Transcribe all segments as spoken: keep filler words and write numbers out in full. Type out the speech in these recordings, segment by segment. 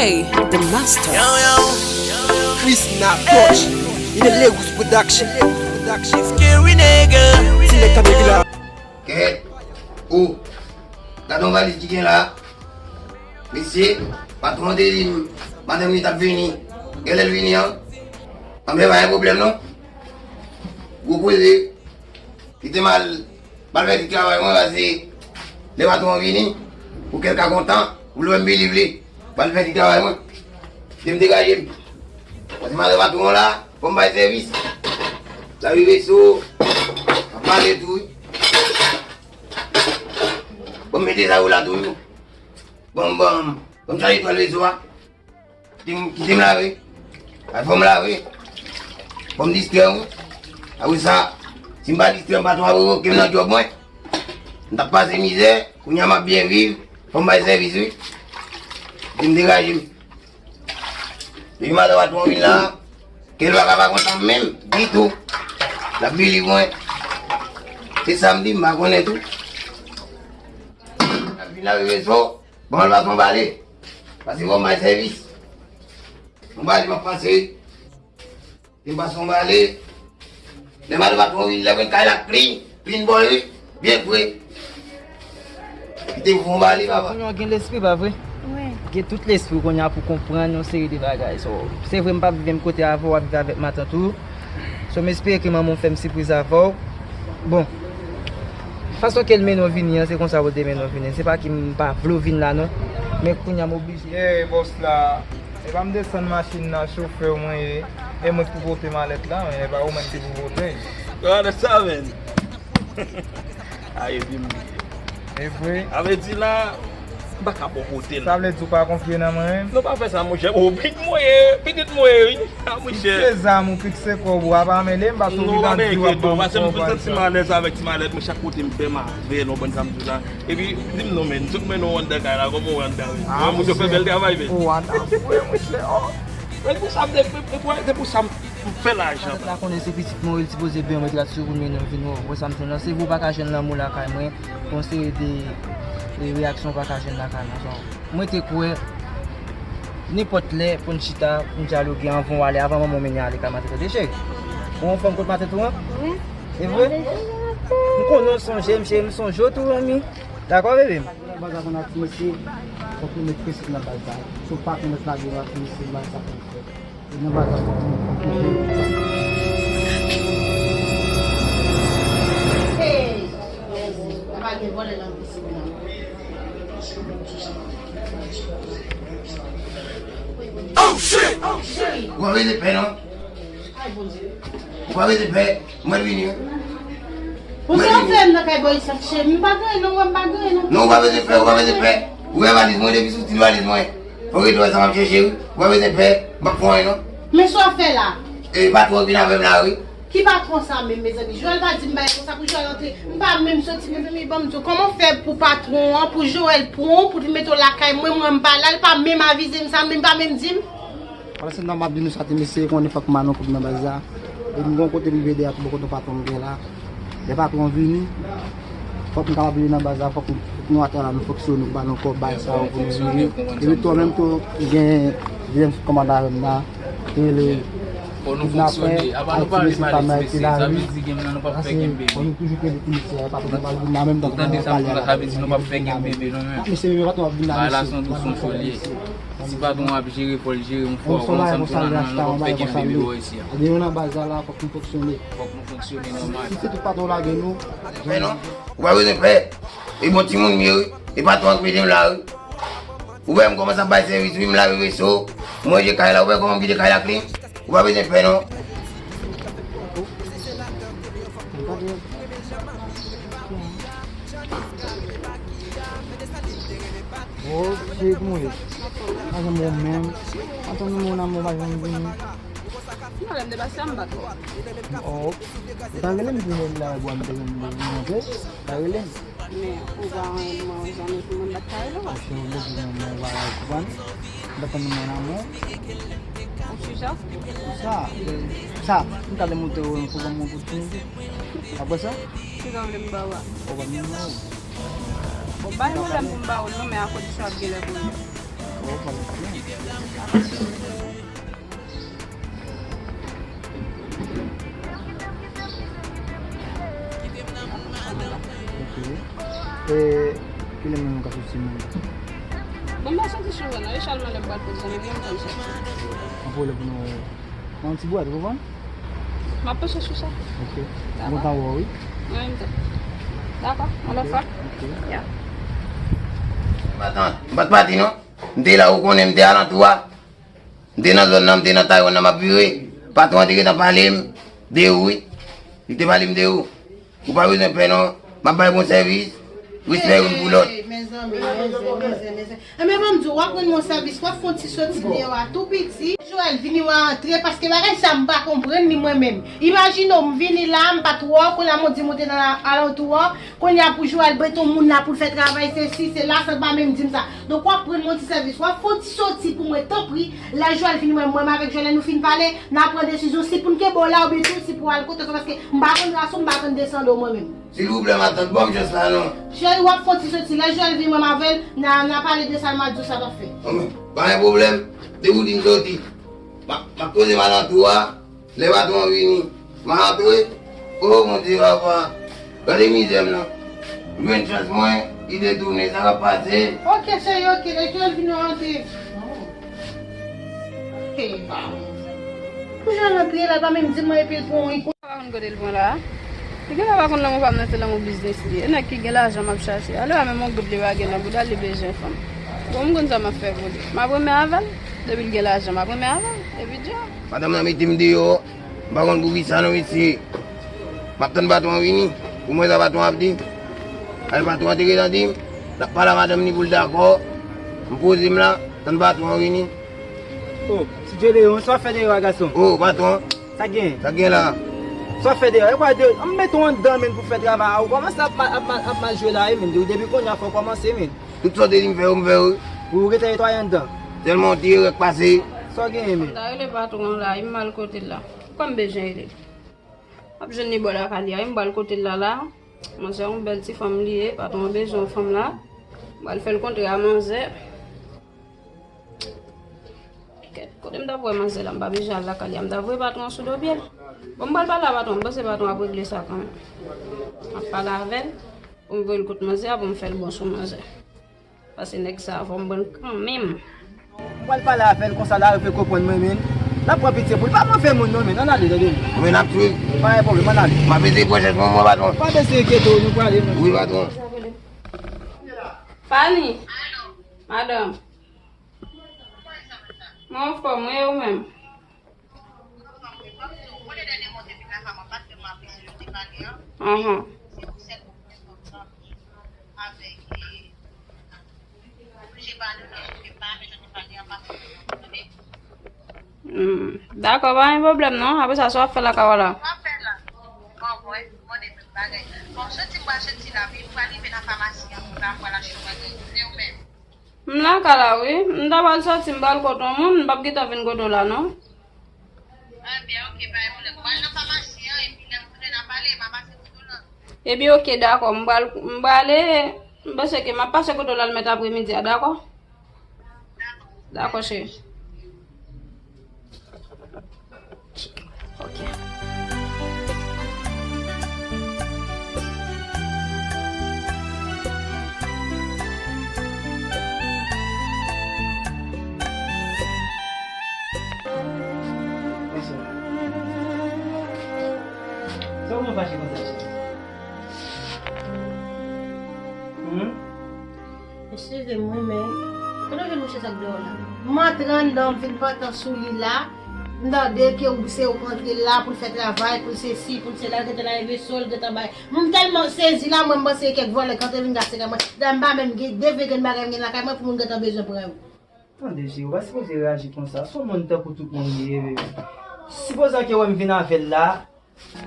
Hey, the master. Chris Napoch, in the Lagos production. Ti nèg k ap epi la. Kèt. Ou. Gade yon valiz ki gen la. Mesye, patwon te di m madanm li t ap vini. Genlè l vini an. Anben, pa gen pwoblèm non. Gwo koze. Kite m al, m al fè ti travay mwen, paske lè patwon an vini, pou kè l ka kontan, pou l wè m believe li. M al fè ti travay mwen. Kite m degaje m. Paske madanm patwon an la, fò m bay sèvis. L ap rive sou, ap pale tou wi. Bon, m mete sa yo la tou wi. Bon, bon, bon, m chaje twal veso a. Kite m, kite m lave. Ay, fò m lave. Fò m distrè m wi. Apre sa, si m pa distrè m, patwon ap revoke m nan djòb mwen. M t ap pase mizè, kounye a m ap byen viv. Fò m bay sèvis wi. Kite m degaje m. Depi madanm patwon vin la, kè l pa ka pa kontan menm, ditou. L ap believe mwen. Se samdi, m pa konnen tou. L ap vin lave veso. Bon, l pase yon bale. Pase fò m bay sèvis. Yon bale m ap pase. Li pase yon bale. Lè madanm patwon vini, lè mwen kay la clean, clean boy wi. Byen fre. Kite m fè yon bale, papa. Kounye a w gen lespri, pa vre? Wi. Gen tout lespri w kounye a pou konprann yon seri de bagay. So, se vre m p ap viv menm kote avè w, w ap viv avèk matant ou. So, m espere ke manman w fè m sipriz avè w. Bon, fason ke l mennen w vini an, se konsa pou l te mennen w vini. Se pa ke m pa vle w vin la, non. Men kounye a m oblije. Hey, bòs la. E pa m desann machin nan, chofè w mwen ye. E mwen k pou pote malèt la, men e pa ou menm ki pou pote l. Gade sa, men. A, epi m. E vre? Sa vle di la, m pa ka bò kote l. Sa vle di ou pa konfye nan mwen menm? Non, pa fè sa, monchè. O, pitit mwen ye, pitit mwen ye, wi. A, monchè. Fikse zam ou, fikse kòb ou, a pa mele m, paske ou gentan di w ap ban m kòb. Paske m santi m alèz avèk ti malèt mwen, chak kote m fè m avè l, ou konprann sa m di w la. Epi, di m non, men, tout mwen nou anndan kay la, kòman w anndan, wi? Mwen, monchè, fè bèl travay, men. O, anndan fou, monchè, o. Se pou sa m te, se pou, se pou sa m fè lajan. Malèt la konnen se pitit mwen, li sipoze byen mèt la sou pou l mennen m vin wè w. Wè sa m di w la, se vre w pa ka jwenn lanmou lakay mwen, gon seri de, de reyaksyon w pa ka jwenn lakay mwen. So, mwen te kwè, nenpòt lè, pou n chita, pou n dyaloge anvan w ale, avan manman w mennen ale kay matant ou, tande, cheri. Ou anfòm kot matant ou an? Wi. Se vre? M konnen w sonje m, cheri, m sonje w tou, manmi. Dakò, bebe m? Nan baz la konn ak ti mesye, fòk nou met prensip nan baz la. Si w pa konn lage nan ti mesye, baz la konn fè. E nan baz la fòk nou konn fè. Hey! Pa gen vòlè nan piscine nan. Oh shit! Oh shit! Ou pa bezwen pè non. Ay, Bondye. Ou pa bezwen pè. Mwen vini wi. Bon, sa w fè m nan kay bò isit, cheri? M pa gen anyen non, wè m pa gen anyen non. Non, ou pa bezwen pè, ou pa bezwen pè. Ou wè valiz mwen, depi sou ti valiz mwen. Fò w rete wè sa m ap chèche wi. Ou pa bezwen pè, m p ap fè anyen non. Men sa w fè la? E patwon vin avè m la wi. Ki patwon sa menm, mezanmi? Joel pa di m bagay konsa pou Joel antre. M pa menm soti, mezanmi, ban m di w, kòman w fè pou patwon an, pou Joel pran w, pou l mete w lakay mwen, mwen m pa la, l pa menm avize m sa, menm pa menm di m? Pandan se tan m ap di nou sa, ti mesye, konnen fòk m ba nou kout nan baz la. Epi m gon kote m vle deja tou bò kote patwon m gen la. Lè patwon an vini, fòk m kapab rive nan baz la, fòk nou, fòk nou atè la, nou fonksyone, nou ba nou kòb, bay sa yo pou nou vini. Epi tou, an menm tan, gen dezyèm sou kòmand avè m la, ki rele kidnapè, ak ti mesye pa nan ki lari. Sa se, fò nou toujou kenbe ti mesye a, patwon an pral vin la menm tan pou nou pale avè l. Mesye, bebe, patwon ap vin la, mesye. Si patwon ap jere, fò l jere yon fwa. Ou konn sa m di w la, non, nou p ap fè kenbe bebe isi a. Gen yon nan baz la, la, fòk nou fonksyone. Fòk nou fonksyone nòmal. Si se tout patwon lage nou. Pè non, ou pa bezwen pè. E bon timoun m ye wi. E patwon an k mete m la wi. Ou wè m kòmanse ap bay sèvis wi, m lave veso. M ranje kay la, ou wè kòman m kite kay la clean. Ou pa bezwen pè non. Bon, se kòman w ye? Pa janm wè w menm. Antann nou, mon amour, pa janm vini. Non, lè m te pase a, m pa t wè w. Oh, ou ta rele m pou mwen la, bwa m te vin monte. Ou ta rele m. Men, ou pa yon zanmi pou mwen, m pa t ka rele w. Paske ou bezwen mwen, ou pa konprann. M pa konn mon amour. Ou chita? Sa, sa, m ta vle montre w yon pwogram mwen pou timoun. Apre sa? Kisa w vle m ba w a? Ou pa menm non. Bon, bay pwoblèm pou m ba w non, men a kondisyon ap gen lè pou mwen. Ok. E, kilè menm nou ka soti menm? Bon, m pa soti sou wè non, e sèlman lè m pral poze zanmi m, m soti. Ann pwole pou nou wè. Nan yon ti bwat, ou konprann? M ap panse sou sa. Ok. Dakò. M kontan wè w, wi. Mwen menm tou. Dakò, yon lòt fwa. Ok. Ya. M pa t, m pa t pati non. M te la, ou konnen m te alantou a. M te nan zòn nan, m te nan Taiwan nan, m ap vire. Patwon an te gentan pale m de ou, wi. Li te pale m de ou. Ou pa bezwen pè non. M ap bay bon sèvis. Respè youn pou lòt. Hey, mezanmi, mezanmi, mezanmi, mezanmi. Enben, ban m di w, w ap rann mwen sèvis, w ap fè yon ti soti deyò a tou piti. Joel vini, w a antre, paske bagay sa m pa konprann li mwen menm. Imajine w, m vini la, m pa t wè w, kounye a m di m ou te nan alantou an, kounye a pou Joel mete yon moun la pou l fè travay, se si, se la, san pa menm di m sa. Donk, w ap rann mwen ti sèvis, w ap fè yon ti soti pou mwen, tanpri. Lè Joel vini, mwen, mwen avèk Joel, lè nou fin pale, n a pran desizyon si pou n kenbe w la oubyen tou si pou w al kote w, paske m pa konn ras ou, m pa konn desann ou mwen menm. Silvouplè, matant, ban m chans la non. Cheri, w ap fè yon ti soti. Lè Joel vin, mwen m avè l, n a, n a pale de sa l ma di w sa w ap fè. Bon, pa gen pwoblèm. Depi w di m soti, m ap, m ap poze m alantou a. Lè patwon an vini, m a antre. O Bondye, papa, gade mizè m nan. M jwenn chans mwen, li detounen, sa k ap pase? Ok, cheri, ok. Lè Joel vini, w antre. Hey. Pou jan l antre la, l pa menm di m anyen epi l pran yon. Papa konn kote l pran la a. Li genlè pa konn lanmou pa m nan, se lanmou biznis li ye. E nèg ki gen lajan m ap chache. Ale a menm yon goud li pa gen nan bouda l, li bezwen fanm. Bon, m konn sa m ap fè pou li. M ap renmen avè l. Depi l gen lajan, m ap renmen avè l. Epi djòb. Madanm nan mete m deyò. M pa konn poukisa non, mesye. M ap tann patwon an vini. Pou m wè sa patwon an ap di. Ale patwon an te gentan di m. L ap pale a madanm li pou l dakò. M poze m la. Tann patwon an vini. O, ti Djeleyon, sa w ap fè deyò a, gason? O, patwon. Sa gen? Sa gen la? Sa w ap fè deyò? E kwa de, an m mete w anndan menm pou fè travay a, ou kòmanse ap mal, ap mal, ap mal jwe la, wi, men. Depi kounye a fò w kòmanse, men. Tout sa w te di m fè yo, m fè yo, wi. Ou rete netwaye anndan. Sèlman yon ti erè k pase. Sa w genyen, men? M ta rele patwon an la, wi, m al kote l la. Kòm m bezwen rele l. M ap jwenn li bò lakay li a, wi, m pral kote l la, la. Manzè yon bèl ti fanm li ye, patwon an bezwen yon fanm la. M pral fè l kontre a manzè. Kèt, kote m t ap wè manzè la, m pa bezwen al lakay li a, m ta voye patwon an sou do pye l. Bon, m pral pale a patwon an, m panse patwon an ap regle sa kanmenm. M ap pale avè l, pou m voye l kot manzè a, pou m fè l bon sou manzè. Paske nèg sa a, fò m pran l kanmenm. M pral pale avè l konsa, l a rive konprann mwen, men. L ap pran pitye pou li. Pa move moun non, men. Ann ale, tande. Men n ap swiv. Pa gen pwoblèm, ann ale. M ap eseye pran chans mwen, mwen, patwon. Pa bezwen enkyete w, nou prale, men. Wi, patwon. Fanny. Madanm. Mwen anfòm, wi, ou menm? Anhan. Hmm, dakò, pa gen pwoblèm non. Apre sa, sa w ap fè lakay ou la? M lakay la, wi. M ta pral soti, m pral kote yon moun, m p ap gentan vin kote w la, non. Ebyen, oke, pa gen pwoblèm. M pral nan famasi an, epi lè m tounen, n a pale, m a pase kote w la. Ebyen, oke, dakò, m pral, m prale, m panse ke m ap pase kote w la l mèt apremidi a, dakò? Dakò, cheri. Ok. Sa w nan fache konsa, cheri? Hmm? Eskize m wi, men kote w jwenn mouche sa k deyò la? M antre anndan, m fin pantan sou li la. M tande ke ou se ou k rantre la pou l fè travay, pou l sesi, pou l sela, l gentan lave so, l gentan bay. M tèlman sezi la, mwen, m panse se kèk vòlè k antre vin gate kay mwen. Dayè, m pa menm gen de vre grenn bagay m gen lakay mwen pou moun gentan bezwen pran yo. Tande, cheri, ou pa sipoze reyaji konsa. Se yon moun tankou tout moun li ye, bebe. Sipozan ke wè m vin avè l la,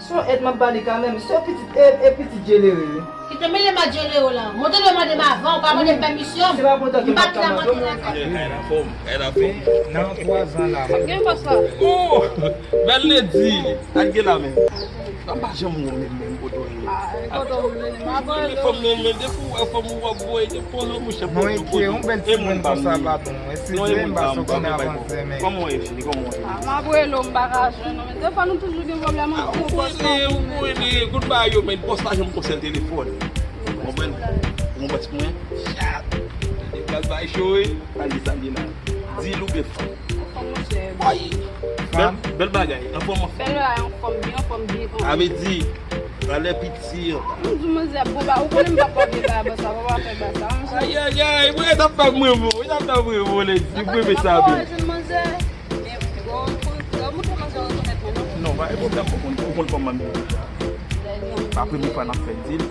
se yon èd m ap ba li kanmenm. Se pitit, e, e pitit Djelere, wi. Kite mele m ak Djelere w la. Montre l mande m avan, ou pa mande m pèmisyon. Se pa kontan ke m ap ka mande w. Kay la fòm, kay la fòm. Nan twa zan la. Gen fòs la. Oh! Bèl ledi. Al gen la menm. Sa pa janm wè w menm, menm kote w ye. Ah, kote w ye, m ap wè l. Fòm nan, men depi w wè fòm ou ap voye, depi w wè monchè. Non, e ke yon bèl ti moun konsa, patwon. Eskize m, paske w konnen avanse, men. Kòman w ye, fini? Kòman w ye? Ah, m ap rele w, m pa ka jwenn ou, men defwa nou toujou gen pwoblèm antre bòs la. Ou konnen, ou konnen, kout bagay yo, men bòs la janm konn sèl telefòn. Konprann? Ou konprann ti mwen? Chat. Gade, gade bagay cho, wi. Gade sa li la. Di l ou gen fanm. Anfòm, monchè. Ay! Bèl, bèl bagay. Anfòm, anfòm. Bèl bagay, anfòm, byen anfòm, byen anfòm. Sa vle di, valè piti an. M di manzè, bon, ba, ou konnen m pa pòte bagay, ba sa, pa fè ba sa, monchè. Ay, ay, ay, mwen, t ap fè mwen bon, t ap fè mwen bon, lè di, mwen, men sa, byen. Jwenn manzè. Men, bon, bon, bon, montre manzè rekonèt mwen, non? Non, pa gen pwoblèm, ou konn, ou konn kòman m ye. Apre, nou pa n ap fè dil.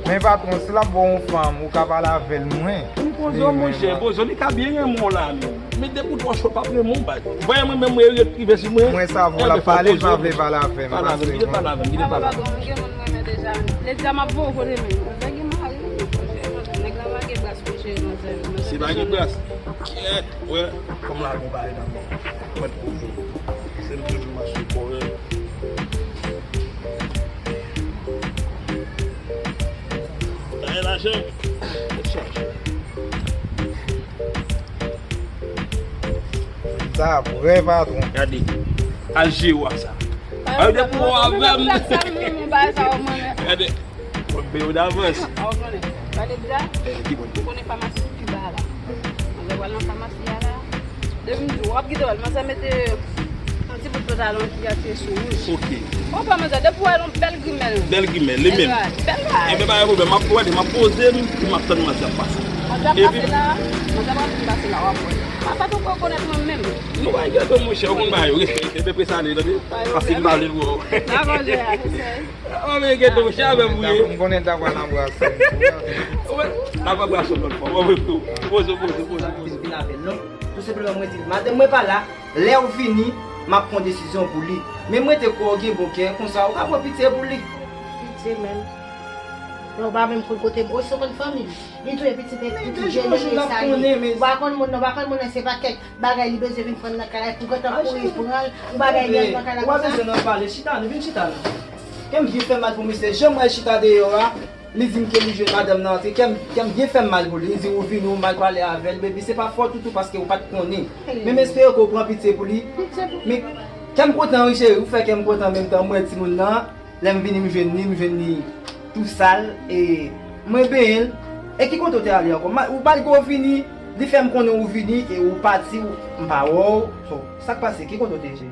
Men patwon, si l ap ba w yon fanm, ou ka pale avè l, mwen. M poze w, monchè, poze w, li ka byen renmen w la, men. Men depi w twò cho, l p ap renmen w, baz. Ou pa wè mwen menm, mwen ret prive sou mwen. Mwen sa, vou l ap pale, l pa vle pale avè m. Pale avè m, kite pale avè m, kite pale avè m. Papa, bon, m gen moun m renmen deja. Lè di a m ap voye w kote men. Mwen gen mari, nèg la pa gen bras, monchè, manzè. Se pa gen bras. Kèt, wè, kòm la gon bagay nan men. Mwen poze w. Se m toujou mache kòrèk. Ay, lajan. Sa vrè, patwon. Gade. Al jere w ak sa. Ay, depi w avè m. Gade. Mwen peye w davans. Ah, ou konnen. Gade, deja, ou konnen famasi Kiba la. Manzè pral nan famasi a la. Depi m di w ap kite w al, manzè mete yon ti bout pantalon ki atire sou wouj. Ok. Ou pa manzè, depi w al yon bèl grimèl. Bèl grimèl, li menm. Bèl bagay. Enben, pa gen pwoblèm, m ap, gade, m ap poze m, epi m ap tann manzè ap pase. Manzè ap pase la, manzè ap pase la, w ap wè. Papa, ou pa rekonèt mwen menm. Nou pa gen monchè, ou konn bagay yo, respè, respè, respè sa, tande. Pase m pale pou ou. Dakò, jè a, se sa. Mwen gen tou chè avè m, wi. M konnen ta pral anbrase m. N ap anbrase w lòt fwa. Mwen tou. Poze, poze, poze, poze. Vin avè l, non. Tou senpleman, mwen di l, madanm mwen pa la, lè w vini, m ap pran desizyon pou li. Men mwen te kwè w gen bon kè, konsa ou ka pran pitye pou li. Pitye menm. Lè w pa menm konn kote m, osi w konn fanmi m. Li touye pitit, pitit jèn, li salye. Ou pa konn moun nan, ou pa konn moun nan, se pa kèk bagay li bezwen vin fann nan kay la, pou gentan kouri pran l, yon bagay li al nan kay la konsa. Ou pa bezwen nan pale, chita, nou vin chita la. Kè m byen fè mal pou misye, jan m wè l chita deyò a, li di m ke li jwenn madanm nan antre, kè m, kè m byen fè m mal pou li, li di ou vini, ou mal pale avè l, baby, se pa fòt ou tou paske ou pa t konnen. Men m espere ke w pran pitye pou li. Men kè m kontan wi cheri, ou fè kè m kontan menm tan m wè timoun nan. Lè m vini, m jwenn li, m jwenn li tou sal, e mwen benyen l. E ki kote w te ale ankò? Ou pa t gen w vini, li fè m konnen ou vini, e ou pati, m pa wè w. So, sa k pase? Ki kote w te ye?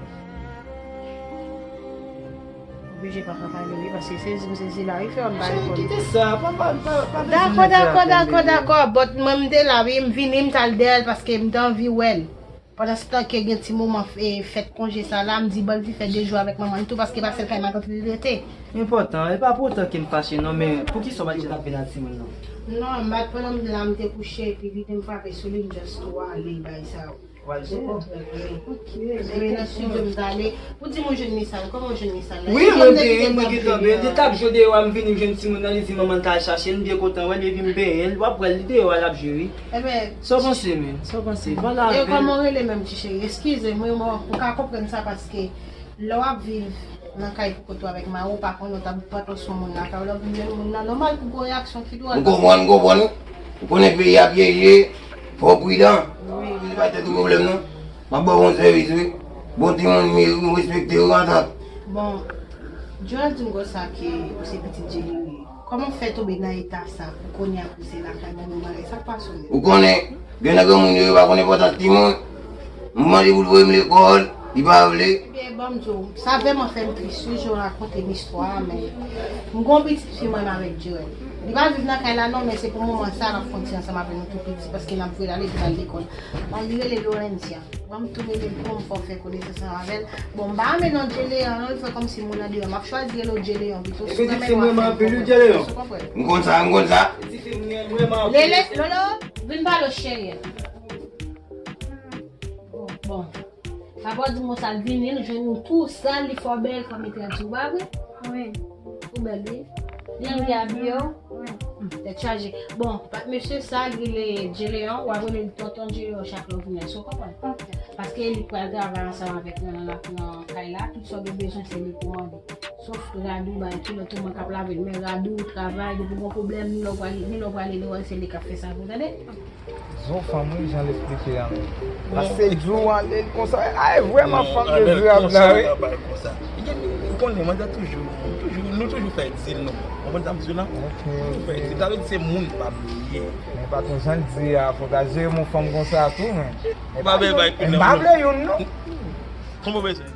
Oblije papa pale wi, paske sezi m sezi la wi, frè m pa reponn. Cheri, kite sa, pa, pa, pa, pa bezwen nève avè m, baby. Dakò, dakò, dakò, dakò, but mwen m te la wi, m vini, m t al dèyè l paske m te anvi wè l. Pandan se tan ke gen ti moman, e, fèt konje sa la, m di ban l vin fè de jou avèk manman l tou, paske pa sèl kay matant li rete. Enpòtan, e pa pou otan ke m fache non, men poukisa w pa t jwenn ap vin ak timoun nan? Non, m pa t pran nan m la, m te kouche, epi li te m frape sou li, m just tou ale bay sa yo. Ou al jere? Ou konprann, wi. Ok, men nan estidyo m t ale. Ou di m ou jwenn mesaj, kòman w jwenn mesaj la? Wi, mwen benyen, mwen gentan benyen. Li t ap jwe deyò a, m vini, m jwenn timoun nan, li di manman l t al chache l, m byen kontan wè l, epi m benyen l, w ap wè l, li deyò a, l ap jwe wi. Sa w panse, men? Sa w panse? Pale avè l. E kòman w rele menm, ti cheri? Eskize m wi, mwen, ou ka konprann sa paske lè w ap viv nan kay pou kont ou avèk mari w, ou pa konnen w t ap pran atò sou moun lakay ou, lè w vin jwenn moun nan, nòmal pou gen yon reyaksyon ki dwòl. M konprann, m konprann wi. Ou konnen peyi a pyeje, fò w pridan. Wi. Li pa tèt ou pwoblèm non. M ap ba w bon sèvis wi. Bon timoun, m respekte w, matant. Bon, Joel di m konsa ke ou se pitit Jerry wi. Kòman w fè tonbe nan eta sa pou kounye a pou se lakay moun ou bagay, sa k pase w menm? Ou konnen, gen nan granmoun yo, yo pa konn enpòtans timoun. M mande pou l voye m lekòl, li pa vle. Ebyen, ban m di w, sa vrèman fè m tris wi, jan w rakonte m istwa a, men m gen yon pitit fi mwen avèk Joel. Li pa viv nan kay la non, men se pou moman sa a l ap fè yon ti ansanm avè nou tou piti, paske n ap voye l ale, li pral lekòl. Bon, li rele Lorencia. Ban m tou rele l pou m fè w fè konesans avè l. Bon, m pa renmen non Djeleyan non, li fè kòmsi moun andeyò. M ap chwazi rele w Djeleyan pito. Epi di fi m renmen anpil wi, Djeleyan. Ou konprann? M konn sa, m konn sa. Di fi m renmen anpil. Lele, Lolo, vin pale w cheri. Bon. Papa w di m konsa l vini, l jwenn ou tou sal, li fè w bèl kòm li te di w, pa vre? Wi. Ou bèl wi. Li anvi abiye w? Wi. Hmm, tèt chaje. Bon, pa, mesye sa, li rele Djeleyan, w ap rele li tonton Djeleyan chak lè w vini, èske w konprann? Ok. Paske li pral travay ansanm avèk nou nan, nan kay la, tout sa w gen bezwen, se li pou mande. Sof Radou bay kilòt ou man k ap lave l, men Radou travay, depi w gen pwoblèm, ni lè w prale, ni lè w prale, li wè se li k ap fè sa pou w, tande? Zo fanm wi, jan l eksplike a menm. Paske di w ale l konsa, a e vrèman fanm de dirab la wi. Ou konnen mwen te toujou, toujou, nou toujou fè dil nou. Konprann sa m di w la? Toujou fè dil. Sa vle di se moun pa m li ye. Men patwon, jan l di a, fò w ta jere yon fanm konsa tou men. Ou pa vle bay kout M pa vle youn non. Konprann bezwen.